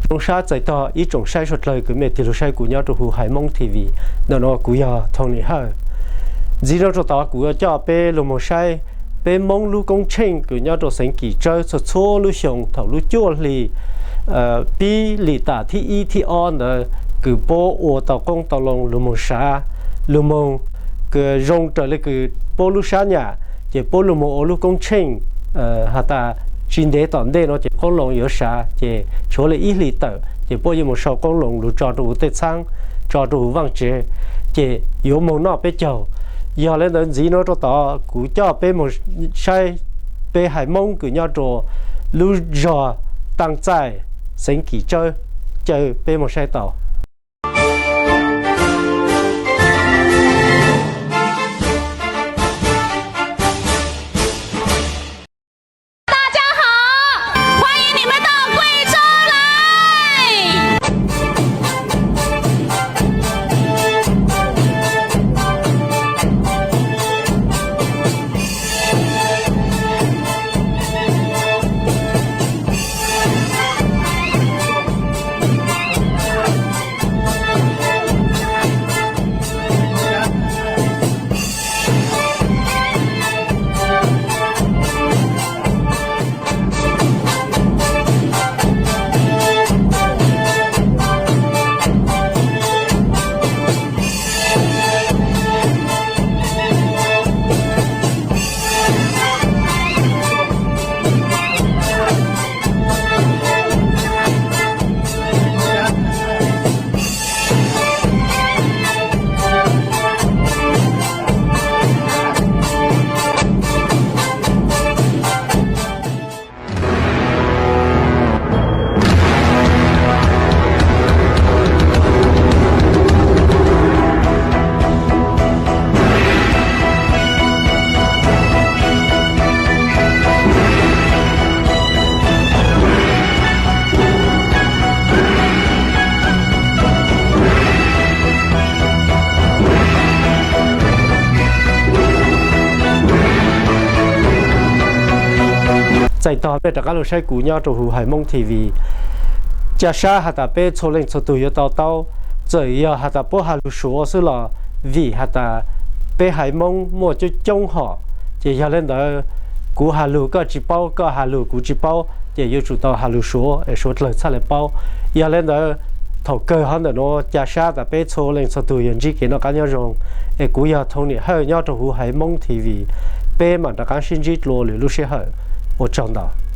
Zoo sab txais tog ib tsoom saib suav dlawg kws mej tig lug saib kuv nyob rua huv Haiv Moob T V. Ntawm nuav kuv yog Thoo Nim Hawj. Ntxiv nuav rua tod kuv yuav coj peb lug moog saib peb Moob lub koob tsheej kws nyob rua xeev Kim Tsawb txhua txhua lub xyoo thaum lub cuaj hli pib lim tam thib ib thib ob ntawd kws puab ua tau qoob tau loo lug moog sav, lug moog kws zoo raws le kws puab lub sab nyam, ces puab lug moog ua lub koob tsheej has tas tsi ntev tom ntej nuav ces qoob loo yuav sav ces tshuav le ib hlis tawm ces puab yuav moog sau qoob loo lug tso rua huv tej txhaab, tso rua huv vaaj tsev, ces yuav moog noj peb caug. Yog le ntawd ntxiv nuav rua tod kuv coj peb moog saib peb Haiv Moob kws nyob rua lub zog Taaj Txaij, xeev Kim Tsawb, caw peb moog saib tau. Txais tog mej rov qab lug saib kuv nyob rua huv Haiv Moob T V. Ca sab has tas peb txhua leej txhua tug yuav tau taub, txawm yog has tas puab has lug Suav xwb los vim has tas peb Haiv Moob muaj coob coob hom, ces yog le ntawd kuv has lug koj tsi paub, koj has lug kuv tsi paub, ces yuav tsum tau has lug Suav es suav dlawg txhaj le paub. Yog le ntawd thaum kawg hov ntawm nuav ca sab tas peb txhua leej txhua tug yuav ntsib kev noj qab nyob zoo, es kuv yog Thoo Nim Hawj nyob rua huv Haiv Moob T V. Peb mam rov qab sib ntsib dlua lwm lub sij hawm. Ua tsaug ntau.